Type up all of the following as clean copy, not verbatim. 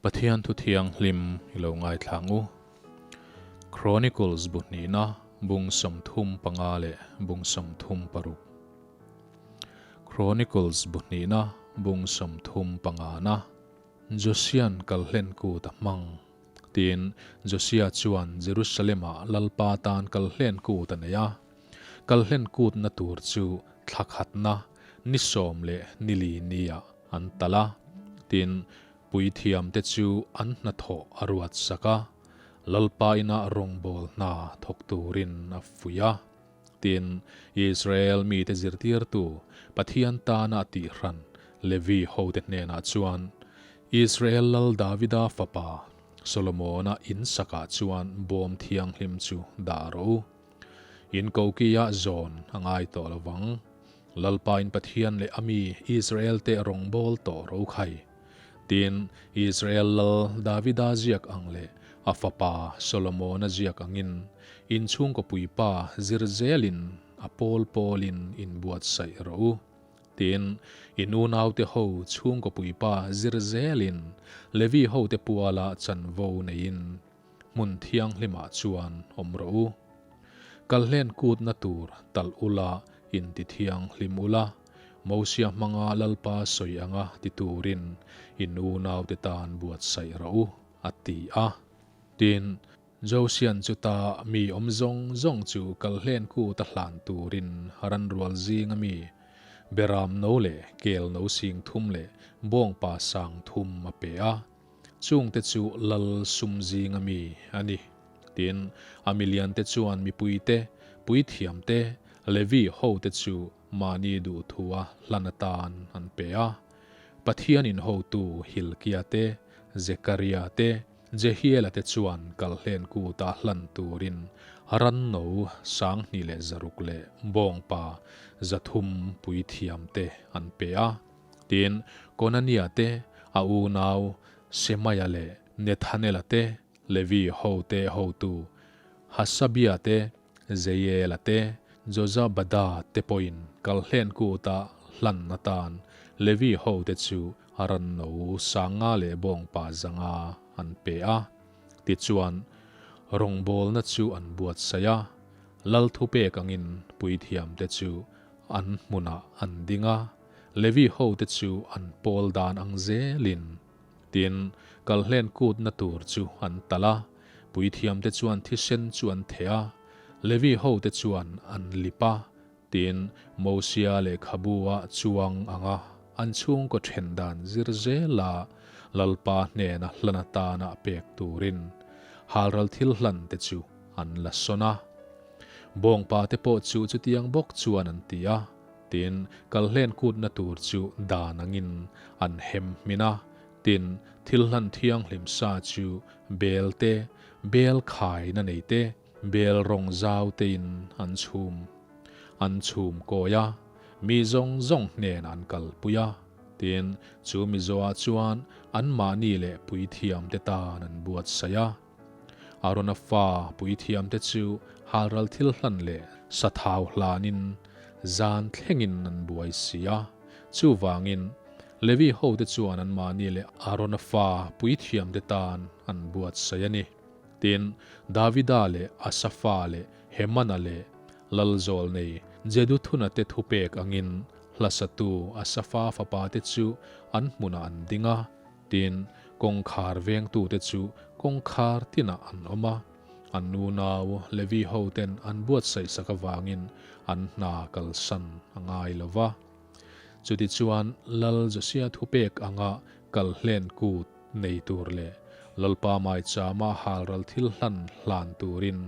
Pathian thu thianghlim i lo ngaithla ang u. Chronicles bu hnihna bung 35 leh bung 36. Chronicles bu hnihna bung 35 na Josian kalhlen kut a hmang. Tin, Josia chuan Jerusalem-ah Lalpa tan kalhlen kut a nei a. Kalhlen kutna tur chu thla khatna ni sawm leh ni li niah an talh a. Tin, puithiamte chu an hnathawh a ruat sak a, Lalpa inah rawngbâwl hna thawk turin a fuih a. Tin, Israel mite zirtirtu Pathian tana a tihhran Levi hote hnenah chuan, Israel lal Davida fapa Solomona in sakah chuan bawm thianghlim chu dah rawh u. In kokiah zawn a ngai tawh lo vang. Lalpain Pathian leh a mi Israel-te rawngbâwl tawh ro khai. Tin, Israel lal Davida ziak ang leh a fapa Solomona ziak angin inchhungkaw puipa zir zelin a pawl pawlin inbuatsaih rawh u. Tin, in unaute ho chhungkaw puipa zir zelin Levi hote puala chanvo neiin Hmun thianghlimah chuan awm rawh u. Kalhlen kutna tur talh ula inti thianghlim ula, Mosia hmanga Lalpa sawi anga ti turin in unaute tan buatsaih rawh u, a ti a. Tin, Josian chuta mi awm zawng zawng chu kalhlen kut a hlan turin ranrual zinga mi beram no leh kel no sing thum leh bawngpa sang thum a pe a. Chungte chu lal sum zinga mi a ni. Tin, a miliante chuan mipuite, puithiamte, Levi hote chu mahni duhthua hlan atan an pe a. Pathianin hotu Hilkia te, Zekaria te, Jehiela te chuan kalhlen kuta hlan turin ranno 2600 leh bawngpa 300 puithiamte an pe a. Tin, Konania te, a unau Shemaia leh Nethanela te, Levi hote hotu Hasabia te, Jeiela te, Jozabada te pawhin kalhlen kuta hlan atan Levi hote chu a ranno 5000 leh bawngpa 500 an pe a. Tichuan, rawngbawlna chu an buatsaih a, lal thupek angin puithiamte chu an hmunah an ding a. Levi hote chu an pawl dan ang zelin, tin, kalhlen kutna tur chu an talh a, puithiamte chuan thisen chu an theh a, Levi hote chuan an lip a, tin, Mosia lehkhabu-ah chuang anga an chhungkaw then dan zir zela Lalpa hnena hlan atana pek turin halral thil hlan te chu an la sawn a. Bawngpa te pawh chu chutiang bawk chuan an ti a. Tin, kalhlen kutna tur chu dan angin an hem hmin a, tin, thil hlan thianghlim sa chu bel te, bel khaina nei te, bel rawng zau tein an chhum an chhum kawi a, mi zawng zawng hnen an kalpui a. Tin, chu mizoah chuan anmahni leh puithiamte tan an buatsaih a. Arona fa puithiamte chu halral thil hlan leh sathau hlanin zan thlengin an buai si a. Chuvangin, Levi hote chuan anmahni leh Arona fa puithiamte tan an buatsaih a ni. Tin, Davida leh Asafa leh Hemana leh Lalzawlnei Jeduthuna te thupek angin hlasatu Asafa fapate chu an hmunah an ding a. Tin, kawngkhar vengtute chu kawngkhar tinah an awm a, an nunau Levi hoten an buatsaih sak avangin an hna kalsan a ngai lo va. Chutichuan Lal Josia thupek anga kal hlen kut nei tur leh Lalpa maichama halral thil hlan hlan turin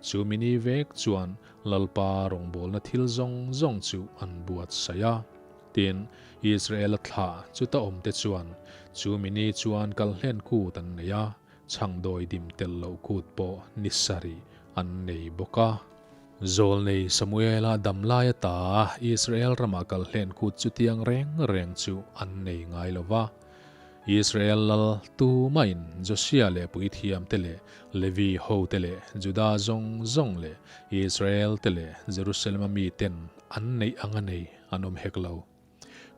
chu mini vek chuan Lalpa rawngbawlna thil zawng zawng chu an buatsaih a. Tin, Israela thlah chuta awmte chuan chu mini chuan kalhlen kut an nei a, chhangdawi dim tel loh kut pawh ni sarih an nei bawk a. Zawlnei Samuela dam lai ata Israel rama kalhlen kut chutiang reng reng chu an nei ngai lo va. Israel lal tumain Josia leh puithiamte leh Levi hote leh Juda zawng zawng leh Israel te leh Jerusalema miten an neih anga nei an awm hek lo.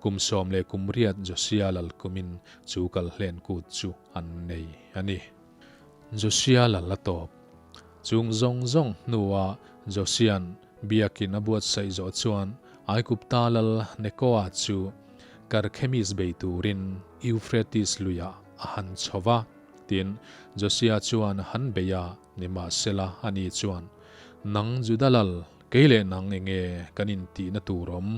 Kum 18 Josia lal kumin chu kalhlen kut chu an nei a ni. Josia lal a tawp. Chung zawng zawng hnua Josia'n biakin a buatsaih zawh chuan Aigupta lal Nekoa chu Karkhemis bei turin Euphrates luiah a han chho va. Tin, Josia chuan a han bei a, nimahsela ani chuan, Nang Juda lal, kei leh nang enge kan intihna tur awm?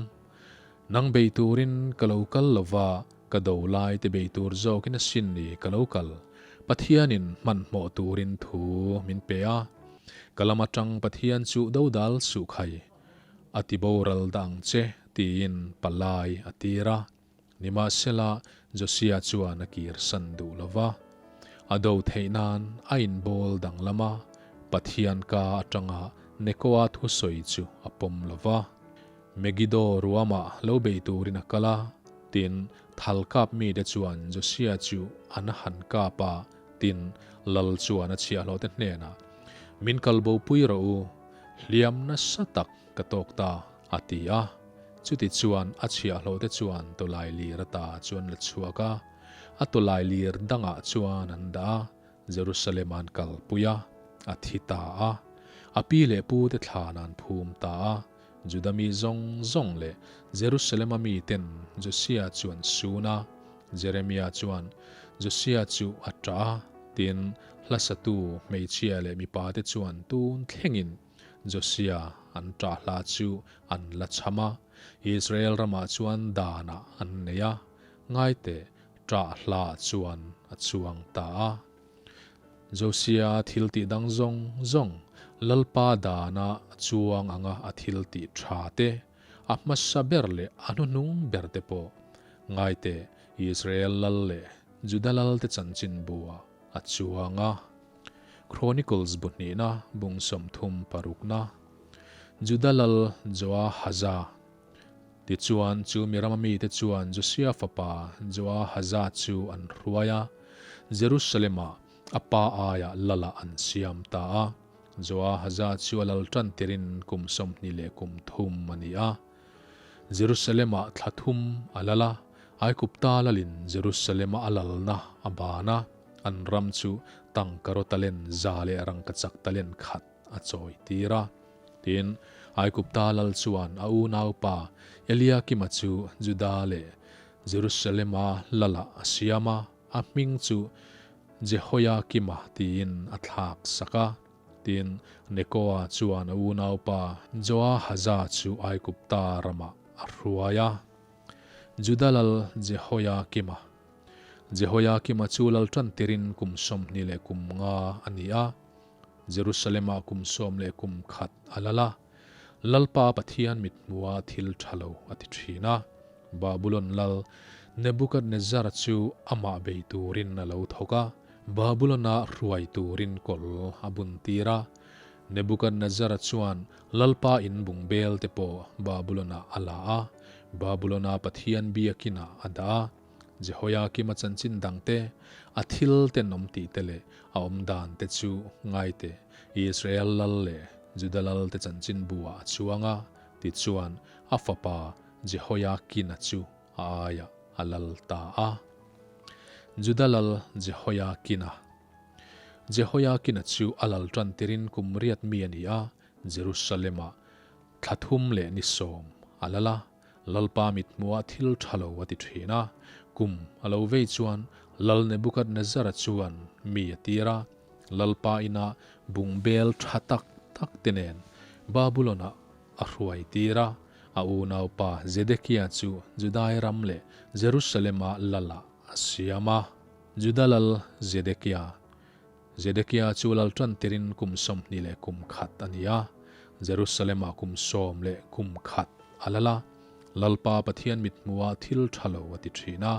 Nang bei turin ka lo kal lo va, ka do lai te bei tur zawkin a sin ni ka lo kal. Pathianin hmanhmawh turin thu min pe a, ka lam atang Pathian chu dodal suh khai, a ti boral dah ang che, tiin palai a tir a. Nimahsela, Josia chuan a kirsan duh lo va, a do theih nan a inbawl danglam a, Pathian ka atanga Nekoa thusawi chu a pawm lo va. Megiddo ruamah lo bei turin a kal a, tin, thal kap mite chuan Josia chu an han kap a, tin, lal chuan a chhiahhlawhte hnenah, Min kal bopui rawh u, hliam nasa tak ka tawk ta, a ti a. Chuti chuan a chhiahhlawhte chuan tawlai lir ata chuan la chhuak a, a tawlai lir dangah chuan an dah a, Jerusalem an kalpui a, a thi ta a. A pi leh pute thlan an phum ta a. Juda mi zawng zawng leh Jerusalem-a miten Josia chu an sun a. Jeremia chuan Josia chu a ṭah a, tin, hlasatu hmeichhia leh mipate chuan tun thlengin Josia an ṭah hla chu an la cham a. Israel ramah chuan danah an nei a, ngaite ṭah hla chuan a chuang ta a. Josia thil tih dang zawng zawng, Lalpa dana chuang anga a thil tih ṭha te, a hmasa ber leh a hnuhnung ber te pawh, ngaite Israel lal leh Juda lal te chanchin buah a chuang a. Chronicles bu hnihna bung 36na, Juda lal Joahaza. Tichuan, chu mi rama mite chuan Josia fapa Joahaza chu an hruai a, Jerusalem-ah a pa aiah lalah an siam ta a. Joahaza chu a lal tan tirin kum 23 a ni a. Jerusalem-ah thla thum a lal a, Aigupta lalin Jerusalem-a a lalna a ban a, an ram chu tangkaraw talen za leh rangkachak talen khat a chawi tir a. Tin, Aigupta lal chuan a unaupa Eliakima chu Juda leh Jerusalema lalah a siam a, a hming chu Jehoiakima tiin a thlak sak a. Tin, Nekoa chuan a unaupa Joahaza chu Aigupta ramah a hruai a. Juda lal Jehoiakima Jehoiakima chu lal tan tirin kum 25 a ni a. Jerusalem-ah kum 11 a lal a, Lalpa Pathian mithmua thil tha lo a ti thin a. Babulon lal Nebukadnezzar chu amah bei turin a lo thawk a, Babulon-a hruai turin kawl a bun tir a. Nebukadnezzar chuan Lalpa in bungbel te pawh Babulon-ah a la a, Babulon-a Pathian biakinah a dah a. Jehoiakim a chanchin dang te, a thil tenawm tih te leh a awm dan te chu ngai teh, Israel lal leh Juda lal te chanchin buah a chuang a, tichuan a fapa Jehoiakina chu a aiah a lal ta a. Juda lal Jehoiakina Jehoiakina chu a lal tan tirin kum riat mi a ni a, Jerusalem-ah thla thum leh ni sawm a lal a. Lalpa mithmuah thil tha lo a ti thin a, kum a lo vei chuan Lal Nebukadnezzara chuan mi a tir a, Lalpa inah bungbel tha tak tak te nen Babulon-ah a hruai tir a, a unaupa Zedekia chu Judai ram leh Jerusalem-a lalah a siam a. Juda lal Zedekia Zedekia chu lal tan tirin kum 21 a ni a, Jerusalem-ah kum 11 a lal a. Lalpa Pathian mithmuah thil tha lo a ti thin a.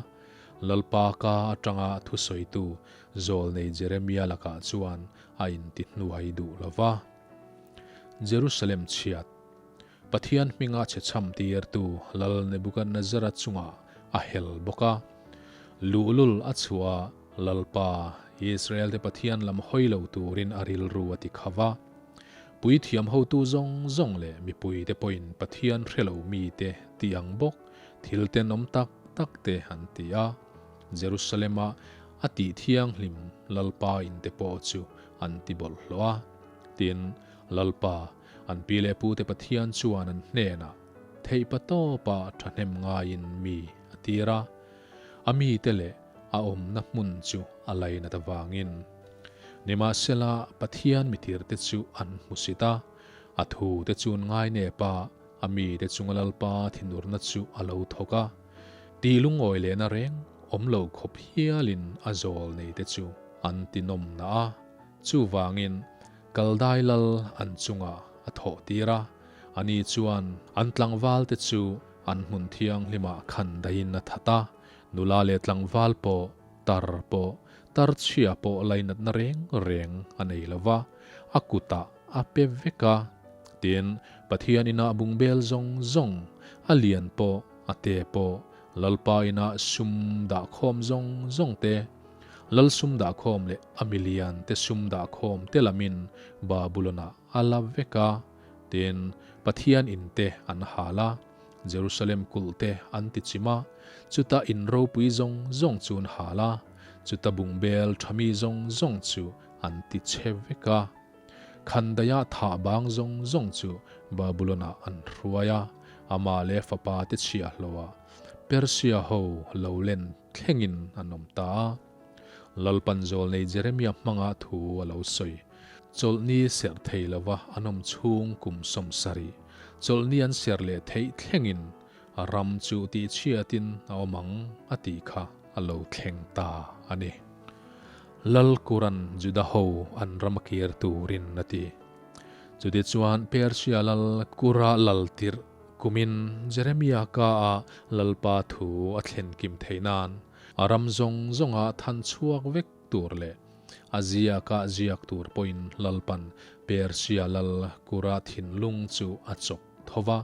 Lalpa ka atanga thusawitu Zawlnei Jeremia lakah chuan a intihnuai duh lo va. Jerusalem chhiat Pathian hminga chhe chham tirtu Lal Nebukadnezzara chungah a hel bawk a. Luhlul a chhuah a, Lalpa, Israel-te Pathian lam hawi lo turin a rilru a ti kha va. Puithiam hotu zawng zawng leh mipuite pawhin Pathian hre lo mite tih ang bawk. Thil tenawm tak tak te an ti a. Jerusalema a tih thianghlim Lalpa inte pawh chu an ti bawlhhlawh a. Tin, Lalpa, an pi leh pute Pathian chuan an hnenah theihpatawpa thahnem ngaiin mi a tir a. A mite leh a awmna hmun chu a lainat avangin. Nimahsela, Pathian mitirte chu an hmusit a, a thute chu an ngainep a, a mite chunga Lalpa thinurna chu a lo thawk a. Tih lungawi lehna reng awm lo khawp hialin a zawl neite chu an tinawmna a, chuvangin Kaldai lal an chungah a thawh tir a, ani chuan an tlangvalte chu an hmun thianghlimah khan daihin a that a, nula leh tlangval pawh, tar pawh, tar chhia pawh lainatna reng reng a nei lo va, a kutah a pe vek a. Tin, Pathian inah bungbel zawng zawng, a lian pawh, a te pawh, Lalpa inah sum dahkhawm zawng zawng te, Lal sum dahkhawm leh a milian te sum dahkhawm te lamin Babulon-ah a la vek a. Tin, Pathian in te an hal a, Jerusalem kulh te an ti chim a, chuta in ropui zawng zawng chu an hal a, chuta bungbel tha mi zawng zawng chu an ti chhe vek a. Khandaiah thah bang zawng zawng chu Babulon-ah an hruai a, amah leh fapa te chhiahhlawhah Persia ho lo len thlengin an awm ta a. Lalpan zawlnei Jeremia hmanga thu a lo sawi. Chawlhni serh thei lova an awm chhung kum 70, chawlhni an serh leh theih thlengin a ram chu tihchhiatin a awm ang a tih kha a lo thleng ta a ni. Lal Kuran Juda ho an ram a kir turin a ti. Chutichuan Persia lal Kura lal tirh kumin Jeremia ka a Lalpa thu a thlen kim theih nan a ram zawng zawnga than chhuak vek tur leh a ziaka ziak tur pawhin Lalpan Persia lal Kura thinlung chu a chawk tho va.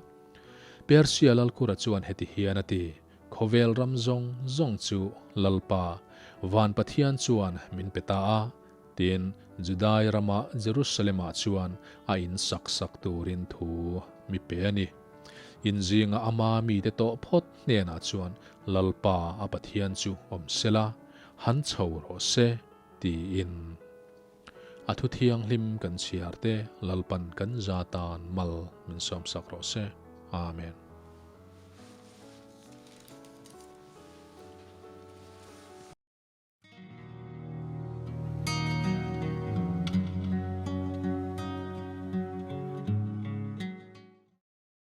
Persia lal Kura chuan heti hian a ti, Khawvel ram zawng zawng chu Lalpa, Van Pathian chuan min pe ta a, Tin, Judai rama Jerusalem-ah chuan a in sak sak turin thu mi pe a ni. In zinga ama mite tawh phawt hnenah chuan Lalpa a Pathian chu awm sela, han chho rawh se, tiin. A thu thianghlim kan chhiar te Lalpan kan za tan mal min sawmsak rawh se. Amen.